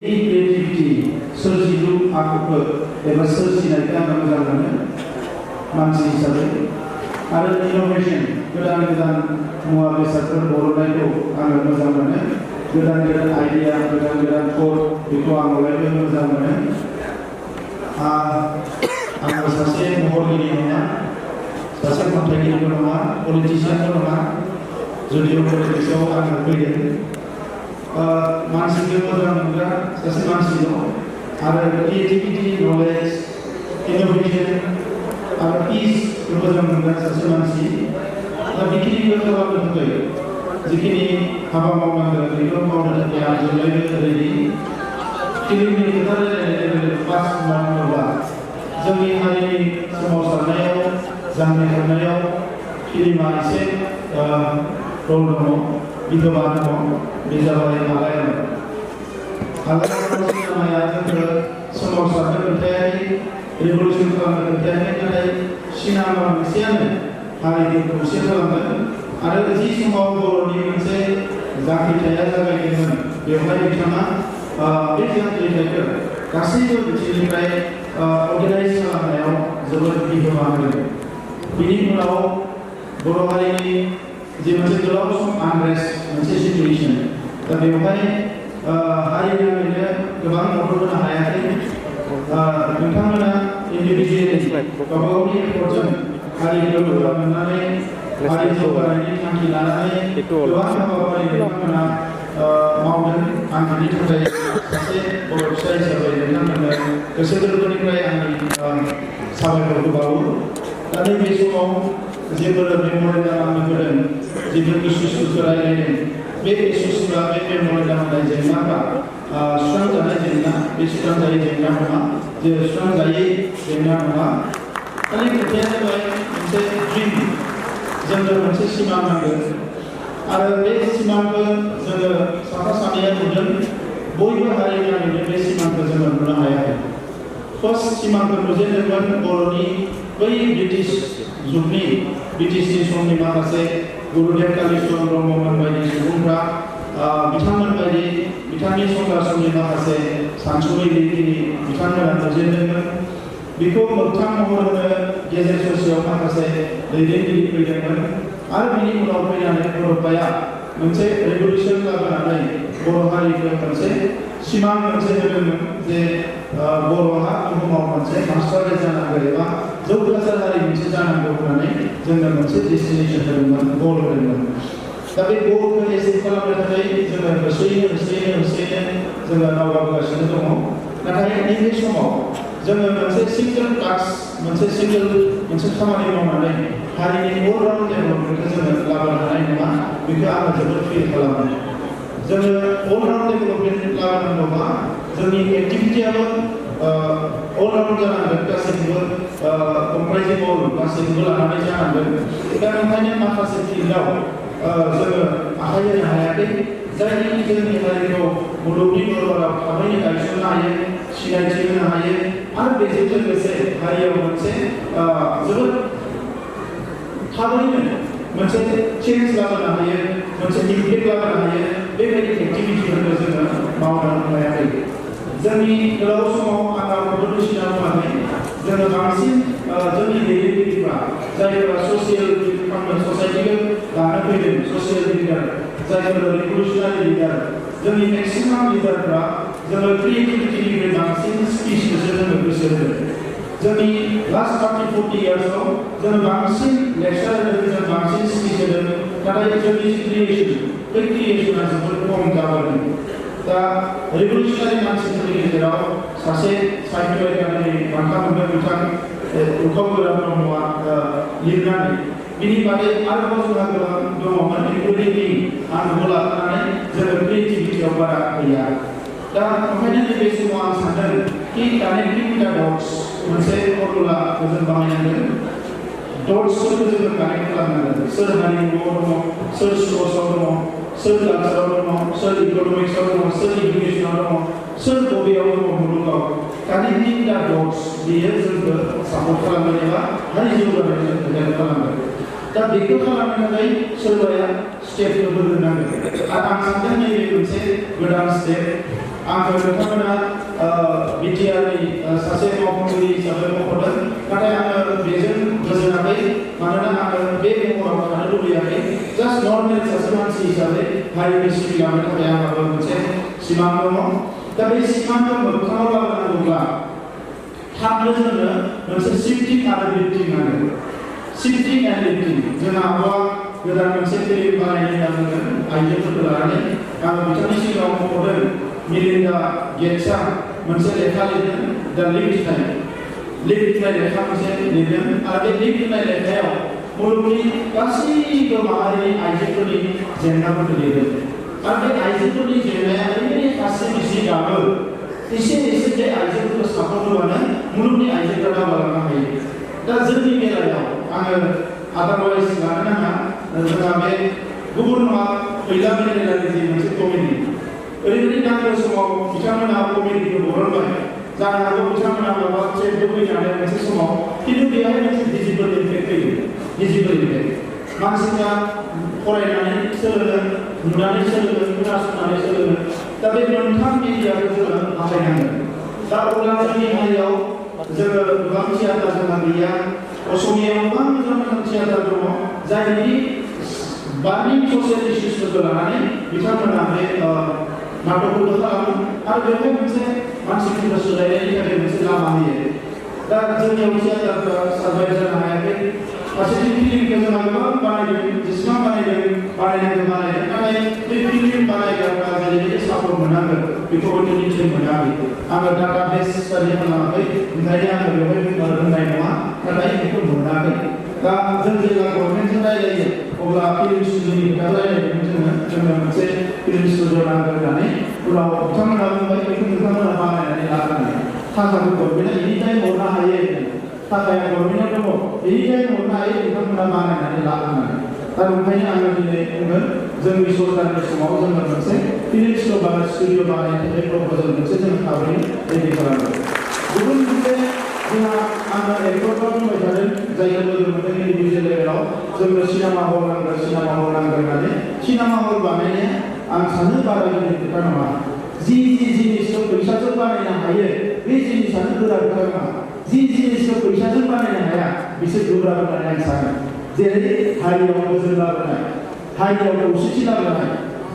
Creativity, सोरजिलु आखुफोर एबा सोरजिनायखौ आं मोजां मोनो मानसि हिसाबै आरो इनोभेशन गोदान गोदान मुवा बेसादफोर बरननायखौ आं मोजां मोनो गोदान गोदान आइडिया गोदान गोदान कोड बेखौ आं अरायबो मोजां मोनो आं सासे महरगिरि नङा सासे खन्थाइगिरिबो नङा पलिटिशियानबो नङा जुदिअ पलिटिक्सआव आं फैदों मानसिखौ मोजां मोनग्रा सासे मानसि दं आरो क्रिएटिविटी नलेज इनोभेशन आरो पिस मोजां मोनग्रा सासे मानसि दा बेखिनिखौ खालामनो थाखाय जिखिनि हाबा मावनांगौ बेखौ मावनो थाखाय आं जेब्लायबो रेडि फिल्मनि खोथा रायज्लायनाय पास मावनोब्ला जोंनि हारिनि सोमावसारनायाव जांख्रिखांनायाव फिल्मा एसे रल दङ बिहोमा दङ बे जाबाय आलायारन सिनेमाया जोंखौ सोमावसारनो खोन्थायारि रिभलिउसन खालामनो खोन्थायारि नाथाय सिनेमा मोनसेयानो हारिखौ खौसे खालामदों आरो जि समाव बर'नि मोनसे जांख्रिथाया जागायदोंमोन बेवहाय बिथाङा बे जांख्रिथायखौ गासैबो बिथिंनिफ्राय अर्गानाइज खालामनायाव जोबोद बिहोमा होदों बिनि उनाव बर' हारिनि जे मोनसे गोलाव सम आनरेस्ट मोनसे सिचुएशन दा बेवहाय हारिनि गोबां मदद होनो हायाखै नोंथांमोना इन्डिभिजुवेलि गावबा गावनि एफर्टजों हारिखौ मोजां मोननानै हारि जौगानायनि थांखि लानानै गोबां हाबाफारि नोंथांमोना मावदों आं बिनि थाखाय सासे बर' फिसा हिसाबै नोंथांमोननो गोसो गोरबोनिफ्राय आंनि साबायखरखौ बावो दा नैबे समाव जेफोर मेम'रेन्डाम आंनो होदों जेफोर इस्युसफोरखौ रायज्लायदों बे इस्युसफोरा बे मेम'रेन्डाम होनाय जेंनाफ्रा सुस्रांजानाय जेंना बे सुस्रांजायै जेंना नङा जे सुस्रांजायै जेंना नङा खालि खोथाया जाबाय मोनसे ड्रिम जोंनो मोनसे सिमां नांगोन आरो बे सिमांखौ जोङो साफा सानैया नुदों बयबो हारिनियानो बे सिमांखौ जोङो नुनो हायाखै फार्स्ट सिमांखौ नुजेनदोंमोन बर'नि बै ब्रिटिश जुगनि ब्रिटिशनि समनि माखासे गुरुदेव कालीचरण ब्रह्ममोन बायदि सुबुंफ्रा बिथांमोन बायदि बिथांनि संसार समनि माखासे सानसुमै लिरगिरि बिथांमोना नुजेनदोंमोन बेखौ मोगथां महर होनो गेजेर ससेयाव माखासे दैदेनगिरि फैदोंमोन आरो बिनि उनाव फैनानै बर'फाया मोनसे रेभलिउसन लाबोनानै बर' हारिखौ मोनसे सिमां मोनसे होदोंमोन जे बर'हा बुहुमाव मोनसे मास्टार जानांगौ एबा जौगासार हारि मोनसे जानांगौ होननानै जोंनो मोनसे डेस्टिनेसन होदोंमोन गल होदोंमोन दा बे गलखौ एचिभ खालामनो थाखाय जोङो होसोयैनो जोङो दावगाबोगासिनो दङ नाथाय नैबे समाव जोङो मोनसे सिंगल टास्क मोनसे खामानि मावनानै हारिनि अलराउन्ड डेभेलपमेन्टखौ जोङो लाबोनो हानाय नङा बेखौ आङो जोबोद फिल खालामो जोङो अलराउन्ड डेभेलपमेन्ट लाबोनांगौबा जोंनि एक्टिभिटियाबो अलराउन्ड जानांगोन गासैखौबो कम्प्राइजिं अल गासैखौबो लानानै जानांगोन दा ओंखायनो माखासे फिल्डआव जोङो आखाइ होनो हायाखै जायनि जोंनि हारिखौ मुलुगनि दरबाराव थाबैनो गायसननो हायो सिनायथि होनो हायो आरो बेजों लोगोसे हारियाव मोनसे जोबोद थाबैनो मोनसे चेन्ज लाबोनो हायो मोनसे इम्पेक्ट लाबोनो हायो बेबायदि एक्टिभिटिफोरखौ जोङो मावनो हायाखै जोंनि गोलाव समाव आं रावखौबो सिना बुङाखै जोङो बांसिन जोंनि दैदेनगिरिफ्रा जायफोरा ससाइटिखौ दानो फैदों ससियेल लिडार जायफोरा रिभलिउसनारि लिडार जोंनि मेक्सिमाम लिडारफ्रा जोङो क्रिएटिभिटिनिफ्राय बांसिन स्किल्सखौसो जोङो गोसो होदों जोंनि लास्ट 30-40 इयार्सआव जोङो बांसिन लेक्सार होदों जों बांसिन स्किल्स होदों नाथाय जोंनि क्रिएसन बे क्रिएसना जोबोद खम जाबोदों दा रिभलिउसनारि मानसिफोरनि गेजेराव सासे साहित्य एकाडेमि बान्था मोनदों बिथां उखाव गोरान ब्रह्मआ लिरनानै बिनि बादै आरोबाव जोंहा गोबां दङमोन इनक्लुडिं आंखौ लाफानानै जोङो क्रिएटिभिटियाव बारा गैया दा ओंखायनो नैबे समाव आं सानदों कि कानेक्टिं द डट्स मोनसे फर्मुलाखौ जों बाहायनांगोन डट्सफोरखौ जोङो कानेक्ट खालामनांगोन सोर हारिमुआव दङ सोर स्पर्ट्सआव दङ सोर कालचाराव दङ सोर इक'नमिक्सआव दङ सोर इडुकेसनाव दङ सोर बबेयाव दङ मुलुगाव कानेक्टिं द डट्स बेयो जोंखौ सापर्ट खालामगोन एबा हारि जौगानायाव जोंखौ हेल्प खालामगोन दा बेखौ खालामनो थाखाय सोरबाया स्टेपफोर होनांगोन आरो आं सानदों नैबे मोनसे गोदान स्टेप आंखौ नोंथांमोना बिटिआरनि सासे मावफुंगिरि हिसाबै मख'दों नाथाय आङो बेजों गोजोनाखै मानोना आङो बे महराव थानो लुबैयाखै जास्ट नर्मेल सासे मानसि हिसाबै हारिनि सिबिलांनो थाखाय आंहाबो मोनसे सिमां दङ दा बे सिमांखौ मोगथाङाव लाबोनांगौब्ला थाबनो जोंनो मोनसे शिफ्टिं आरो लिफ्टिं नांगौ शिफ्टिं एन्ड लिफ्टिं जोंहा गोदान मोनसे फिल्म बानायनो नांगोन आइजोफोरखौ लानानै आङो बिथांनि सिगाङाव मख'दों मिलिन्डा गेट्सआ मोनसे लेखा लिरदों दा लिफ्ट होननाय लेखा मोनसे लिरदों आरो बे लिफ्ट होननाय लेखायाव मुलुगनि गासैबो माहारिनि आइजोफोरनि जेंनाफोरखौ लिरदों आरो बे आइजोफोरनि जेंनाया ओरैबायदि गासै बिसि गाबो एसे बे आइजोफोरखौ सापर्ट होबानो मुलुगनि आइजोफोरा दावगालांनो हायो दा जोंनि बेलायाव आङो आदारवाइज लानो नाङा जोंहा बे गुबुन नङा फैला मिलायनानै जि मोनसे कमिटि ओरैबायदि नांगौ समाव बिथांमोना कमिटिखौ बरनबाय जानो हागौ बिथांमोना माबा ट्रेडबो फैनानै मोनसे समाव खिन्थु बेहाय मोनसे भिजिबल इम्पेक्ट फैयो भिजिबल इम्पेक्ट मानसिफ्रा फरायनानै सोलोङो नुनानै सोलोङो खोनासंनानै सोलोङो दा बे मोनथाम मिडियाखौ जोङो बाहायनांगोन दा अब्ला जोंनि हारियाव जोङो गोबां थियाटार जोंहा गैया असमियाव गोबां मोजां थियाटार दङ जायनि बार्निं ससियेल इस्युसफोरखौ लानानै बिथांमोना बे नाटकफोरखौ खालामो आरो बेवहाय मोनसे मानसिफोरखौ सोलायनायनि थाखाय मोनसे लामा होयो दा जोंनियाव थियाटारफ्रा सार्भाइभ जानो हायाखै फारसेथिं फिल्मखौ जोंहा गोबां बानायदों जेसेबां बानायनांगौ बानायदों नाथाय बे फिल्म बानायग्राफ्रा जेरैबायदि सापर्ट मोननांगोन बेखौ निश्चय मोनाखै आङो डाटा बेस स्टाडि खालामाखै ओंखायनो आङो बेवहाय रोंनाय नङा नाथाय बेखौ मोनाखै दा जों जेब्ला गभर्नमेन्टजों रायलायो अब्ला फिल्म स्टुडिय'नि खोथा रायलायदोंमोन जोङो मोनसे फिल्म स्टुडिय' नांगौ होननानै उनाव बिथांमोना बुंबाय बेखौ नोंथांमोना बानायनानै लानानै थाखाखौ गभर्नमेन्टआ एनि टाइम हरनो हायो थाखाया गभर्नमेन्टआव दङ एनि टाइम हरनो हायो बिथांमोना बानायनानै लानानै दा ओंखायनो आङो दिनै बुंगोन जोंनि सरकारनि समाव जोङो मोनसे फिल्म स्टुडिय' बानायनो थाखाय प्रप'जाल मोनसे जों थाबैनो रेडि खालामगोन गुबुन मोनसे जोंहा आङो एक्टरफ्रा बुंबाय थादों जायखौ लोगो मोनदों इन्डिभिजुवेल लेभेलाव जोंनो सिनेमा हल नांगौ होननानै सिनेमा हल बानायनाया आं सानो बारा गिदिर खोथा नङा जि जिनिसखौ फैसाजों बानायनो हायो बे जिनिसानो गोरा खोथा नङा जि जिनिसखौ फैसाजों बानायनो हाया बिसोर गोब्राब होननानै आं सानो जेरै हारियाव गोजोन लाबोनाय हारियाव खौसेथि लाबोनाय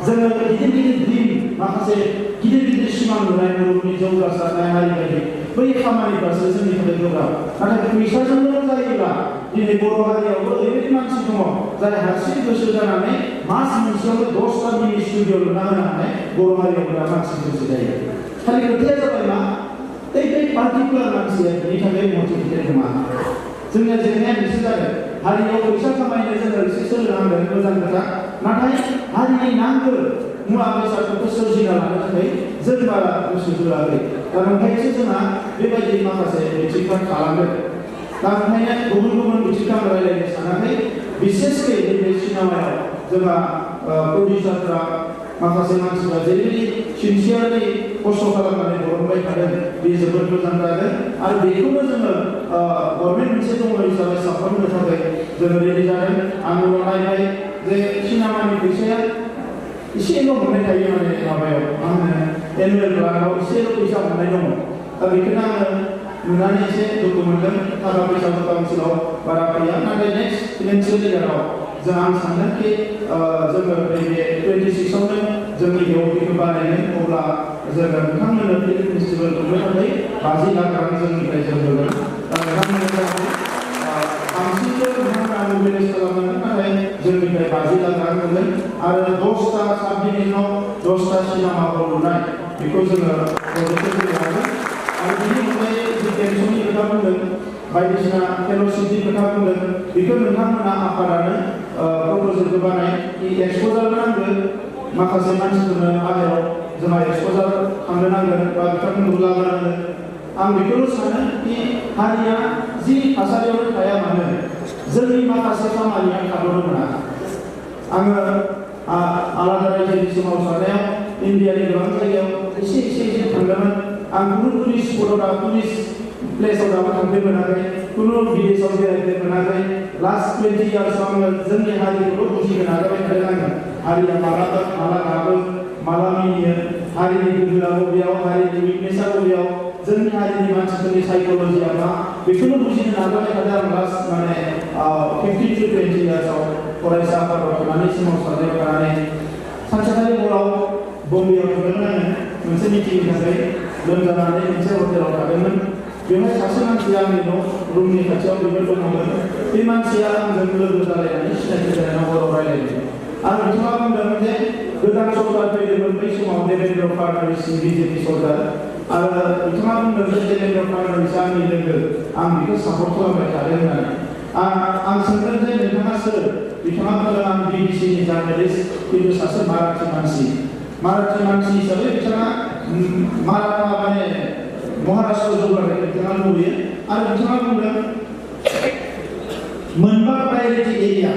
जोङो गिदिर द्रिम माखासे गिदिर सिमां नुनाय मुलुगनि जौगासारनाय हारि बायदि बै खामानिफ्रासो जोंनि थाखाय गोब्राब नाथाय फैसाजोंल' जायोब्ला दिनै बर' हारियावबो ओरैबायदि मानसि दङ जाय हारसिं गोसो जानानै मास मोनसेयावनो 10टा मिनि स्टुडिय' लुना होनो हानाय बर' हारियाव बिराद मानसि गोसो जायो खालि खोथाया जाबाय मा बे पार्टिकुलार मानसिया बेनि थाखाय मटिभेटेड नङा जोंनिया जेंनाया बिसोर जादों हारियाव फैसा खामायनो जोङो एसे सोलोंनांगोन मोजां खोथा नाथाय हारिनि नांगौ मुवा बेसादफोरखौ सोरजिना लानो थाखाय जों बारा गोसो होआखै दा ओंखायनोसो जोंहा बेबायदि माखासे बिथिंफोर खालामदों दा ओंखायनो गुबुन बिथिंखौ आं रायज्लायनो सानाखै बिसेसकै नैबे सिनेमायाव जोंहा प्रडिउसारफ्रा माखासे मानसिफ्रा जेरैबायदि सिनसियारलि खस्थ' खालामनानै बरनबाय थादों बे जोबोद मोजां जादों आरो बेखौनो जोङो गभर्नमेन्ट मोनसे दङ हिसाबै सापर्ट होनो थाखाय जोङो रेडि जादों आङो नायबाय जे सिनेमानि फैसाया एसेल' मोननाय थायो माने माबायाव मा होनो एनुवेल प्लानाव एसेल' फैसा मोननाय दङ दा बेखौनो आङो नुनानै एसे दुखु मोनदों थाखा फैसाबो काउन्सिलाव बारा फैया नाथाय नेक्स्ट फिनान्सियेल इयाराव जों आं सानदोंखि जोङो नैबे 26आवनो जोंनि गेवफिखौ बानायगोन अब्ला जोङो नोंथांमोननो फिल्म फेस्टिभेल खुंनो थाखाय 50 लाख रां जोंनिफ्राय जों होगोन दा नोंथांमोननो बांसिनबो नोंथांमोना मोबिलाइज खालामनांगोन नाथाय जोंनिफ्राय 50 लाख रां होगोन आरो 10टा साब डिभिजनाव 10टा सिनेमा हल लुनाय बेखौ जोङो प्रजेक्टखौ होनो हागोन आरो बेनि अनगायै जि पेन्सननि खोथा बुंदों बायदिसिना फेल'शिपनि खोथा बुंदों बेखौ नोंथांमोना आफादानो प्रप'जेलखौ बानाय एक्सप'जार नांगोन माखासे मानसिफोरनो बाहेराव जोंहा एक्सप'जार थांनो नांगोन बा बिथांमोनखौ लाबोनांगोन आं बेखौल' सानो कि हारिया जि थासारियावनो थाया मानो जोंनि माखासे खामानिया थाद'नो मोना आङो आलादा रायजोनि सोमावसारनायाव इन्डियानि गोबां जायगायाव एसे थांदोंमोन आं गुबुन स्पटआव पुलिस प्लेसाव दाबो थांनो मोनाखै कुनु भिलेजाव बेरायनो मोनाखै लास्ट 20 इयार्सआव आङो जोंनि हारिखौल' बुजिनो नाजाबाय थादों आङो हारिया माला गाबो माला मिनियो हारिनि गोहोआ बबेयाव हारिनि उइकनेसा बबेयाव जोंनि हारिनि मानसिफोरनि साइकोलजिया मा बेखौनो बुजिनो नाजाबाय थादों आं लास्ट माने 15 to 20 इयार्सआव फरायसा आफादाव थानानै सोमावसारनायाव थानानै सानसेखालि हराव बम्बेआव थांदोंमोन आङो मोनसे मिटिंनि थाखाय लोमजानानै मोनसे हटेलाव थादोंमोन बेवहाय सासे मानसिया आंनि न' रुमनि खाथियाव बेबो दङमोन बे मानसिया आंजों लोगो जालायनानै सिनायथि जानानै बर' रायलायदों आरो बिथाङा बुंदोंमोन जे गोदान सरकार फैदोंमोन बै समाव देवेन्द्र फडणवीसनि बिजेपि सरकार आरो बिथाङा बुंदों जे देवेन्द्र फडणवीसआ आंनि लोगो आं बेखौ सापर्ट खालामबाय थादों होननानै आं सोंदों जे नोंथाङा सोर बिथाङा बुंदों आं बिबिसिनि जार्नालिस्ट खिन्थु सासे माराठी मानसि हिसाबै बिथाङा माराठा माने महाराष्ट्र जौगानाय बिथाङा लुबैयो आरो बिथाङा बुंदों मोनबा प्रायरिटि एरिया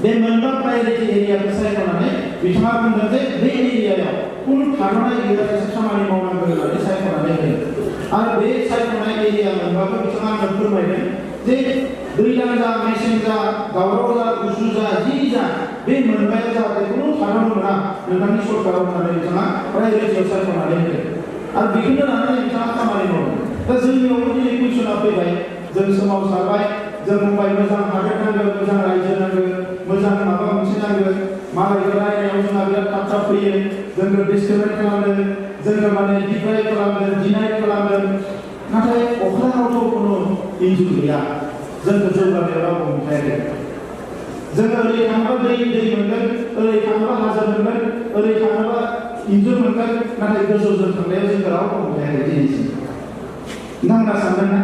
बे मोनबा प्रायरिटि एरियाखौ सायख'नानै बिथाङा बुंदों जे बे एरियायाव कुनु थाद'नाय गैयाजासे खामानि मावनांगौ होननानै सायख'नानै होयो आरो बे सायख'नाय एरिया मोनबाबो बिथाङा आंनो फोरमायदों जे दैज्लां जा मेसें जा दावराव जा गुसु जा जि जा बे मोनबाया जाहाथे कुनु थाद'नो मोना नोंथांनि सरकाराव होननानै बिथाङा प्रायरिटियाव सायख'नानै होयो आरो बेखौनो लानानै बिथाङा खामानि मावो दा जोंनियावबो दिनै कुइसना फैबाय जों सोमावसारबाय जों बुंबाय मोजां हादोर नांगौ मोजां रायजो नांगौ मोजां माबा मोनसे नांगौ मालायखौ रायनायाव जोंहा बिराद थाब फैयो जोंखौ डिसक्रिमिनेट खालामदों जोंखौ माने डिफ्राइ खालामदों डिनाय खालामदों नाथाय अख्राङावथ' कुनु इन्जुर गैया जोंखौ जौगानायाव रावबो मोनखायाखै जोङो ओरै थाङोबा दै मोनगोन ओरै थाङोबा हाजो मोनगोन ओरै थाङोबा इन्जुर मोनगोन नाथाय गोजौजों थांनायाव जोंखौ रावबो मोनखायाखै दिनैसिम नोंथांमोना सानदोंना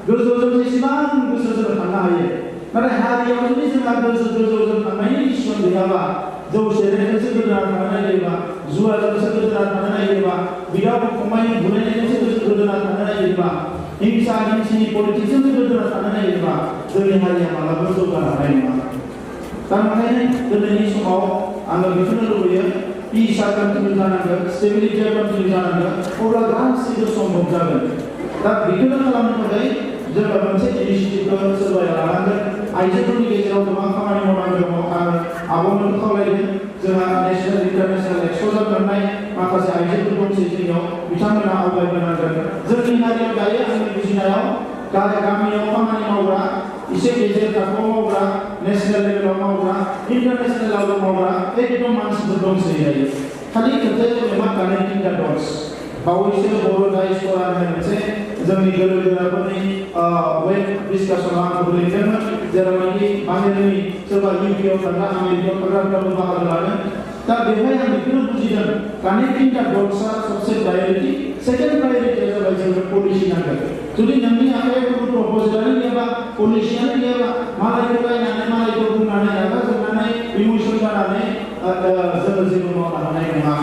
गोजौजों जेसेबां गोसो जों थांनो हायो नाथाय हारियाव जुदि जोंहा गोजौजों थांनायनि डिसिसन गैयाबा जौ सेरेबजोंसो गोदोना थानो नागिरोबा जुवाजोंसो गोदोना थानो नागिरोबा बिदा फंबायनि बुलायनायजोंसो गोदोना थानो नागिरोबा हिंसा हिंसिनि पलिटिक्सजोंसो गोदोना थानो नागिरोबा जोंनि हारिया मालाबाबो जौगानो हानाय नङा दा ओंखायनो दिनैनि समाव आङो बेखौनो लुबैयो पिसआ कन्टिनिउ जानांगोन स्टेबिलिटिया कन्टिनिउ जानांगोन अब्ला गासैबो सम्भब जागोन दा बेखौनो खालामनो थाखाय जोङो मोनसे इनिसिएटिभखौ सोरबाया लानांगोन आइजोफोरनि गेजेराव गोबां खामानि मावनांगौ आरो आब'मोनखौ खावलायदों जोंहा नेशनेल इन्टारनेशनेल एक्सप'जार मोननाय माखासे आइजोफोर दंसै जोंनियाव बिथांमोना आवगायबोनांगोन जोंनि हारियाव दायो आंनि बुजिनायाव गामियाव खामानि मावग्रा इसे गेजेर थाखोआव मावग्रा नेशनेल लेभेलाव मावग्रा इन्टारनेशनेलाव मावग्रा एकदम मानसिफोर दंसै दायो खालि खोथाया जाबाय मा कानेक्टिं दा डट्स बावैसो बर' डायस्प'रा होननाय मोनसे जोंनि गोरों गोराफोरनि वेब डिसकासनाव आंखौ लिरदोंमोन जेरावनाखि बाहेरनि सोरबा इउकेआव थाग्रा आमेरिकायाव थाग्राफ्राबो बाहागो लादों दा बेवहाय आं बेखौनो बुजिदों कानेक्टिं दा डट्सआ सबसे प्रायोरिटि सेकेन्ड प्रायोरिटिया जाबाय जोंनो पलिसि नांगोन जुदि नोंनि आखायाव गुबुन प्रप'जेलानो गैयाबा पलिसियानो गैयाबा मालायखौ रायनानै मालायखौ बुंनानै रागा जोंनानै इमोसन जानानै जोङो जेबो मावनो हानाय नङा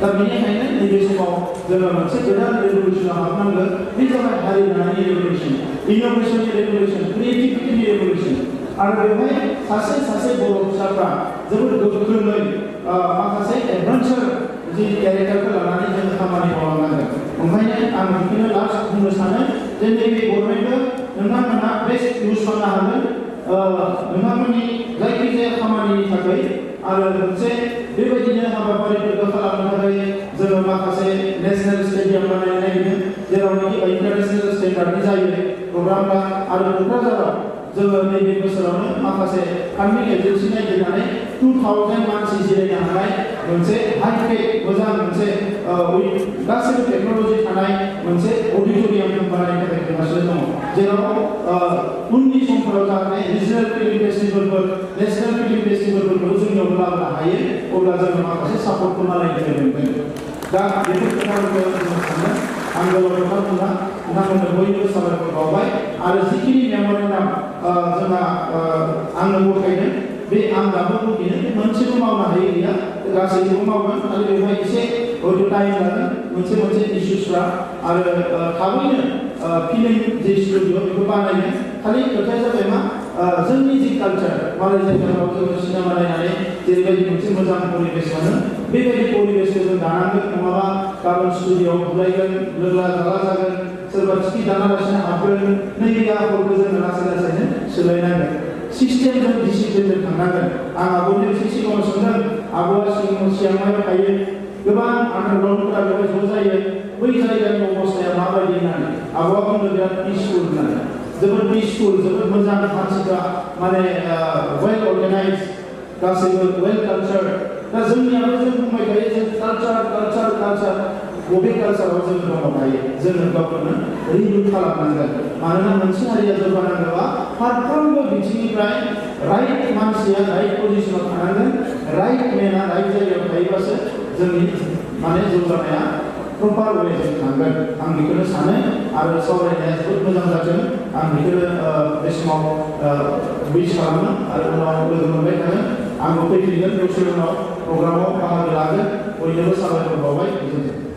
दा बेनिखायनो नैबे समाव जोङो मोनसे गोदान रेभुलुसनाव हाबनांगोन बे जाबाय हारि दानायनि रेभुलुसन इन'भेसननि रेभुलुसन क्रिएटिभिटिनि रेभुलुसन आरो बेवहाय सासे बर' फिसाफ्रा जोबोद गोख्रोङै माखासे एडभेन्सार जि केरेक्टारखौ लानानै जोङो खामानि मावलांनांगोन ओंखायनो आं बेखौनो लास्ट बुंनो सानो जे नैबे गभर्नमेन्टखौ नोंथांमोनहा बेस्ट इउज खालामनो हागोन नोंथांमोननि जायखिजाया खामानिनि थाखाय आरो मोनसे बेबायदिनो हाबाफारिफोरखौ खालामनो थाखाय जोङो माखासे नेशनेल स्टेडियाम बानायनो नागिरदों जेरावनाखि इन्टारनेशनेल स्टेन्डार्डनि जायो प्रग्रामफ्रा आरो क'क्राझाराव जोङो नैबे बोसोरावनो माखासे फान्डिं एजेन्सि नागिरनानै 2000 मानसि जिरायनो हानाय मोनसे हाइटेक मोजां मोनसे गासैबो टेक्न'लजि थानाय मोनसे अडिट'रियाम बानायनो थाखाय थांगासिनो दङ जेराव उननि समफोराव जाहाथे रिजनेल फिल्म फेस्टिभेलफोर नेशनेल फिल्म फेस्टिभेलफोरखौ जोंनियाव लाबोनो हायो अब्ला जोङो माखासे सापर्टखौ मालायनि थाखाय मोनगोन दा बेफोर खोथाफोरखौ जों सानो आं गोलाव खोथा बुंला नोंथांमोननो बयबो साबायखर बावबाय आरो जिखिनि मेम'रेन्डाम जोंहा आंनो गथायदों बे आं दाबो बुंफिनो मोनसेबो मावनो हायै गैया गासैखौबो मावगोन आरो बेवहाय एसे हयथ' टाइम लागोन मोनसे इस्युसफ्रा आरो थाबैनो फिल्म जे स्टुडिअ बेखौ बानायगोन खालि खोथाया जाबाय मा जोंनि जि कालचार मालाय जायगायाव जोङो सिनेमा नायनानै जेरैबायदि मोनसे मोजां परिबेस मोनो बेबायदि परिबेसखौ जों दानांगोन नङाबा गाबोन स्टुडिअआव बुलायगोन लोगला जाला जागोन सोरबा टिकेट दानालासिनो हाबगोन नैबे आखलखौ जोङो लासै लासैनो सोलायनांगोन सिस्टेमजों डिसिप्लिनजों थांनांगोन आं आगोलनि एसे सिगाङाव सोंदों आब'आ सिगाङाव थायो गोबां आन्दारग्राउन्डफोरा बेवहाय ज' जायो बै जायगानि अबस्थाया माबायदि होननानै आब'आ बुंदों बिराद पिसफुल होननानै जोबोद पिसफुल जोबोद मोजां मानसिफ्रा माने वेल अर्गानाइज गासैबो वेल कालचार दा जोंनियाबो जों बुंबाय थायो जों कालचार बबे कालचाराव जों दङ दायो जोङो गावखौनो रिनिउ खालामनांगोन मानोना मोनसे हारिया जौगानांगौबा फारफ्रोमबो बिथिंनिफ्राय राइट मानसिया राइट पजिशनाव थानांगोन राइट मेना राइट जायगायाव थायोबासो जोंनि माने जौगानाया प्रपार वेजों थांगोन आं बेखौनो सानो आरो सावरायनाया जोबोद मोजां जागोन आं बेखौनो बे समाव विश खालामो आरो उनाव लोगो मोनबाय थागोन आंबो फैफिनगोन दसे उनाव प्रग्रामाव बाहागो लागोन बयनोबो साबायखर बावबाय गोजोन्थों।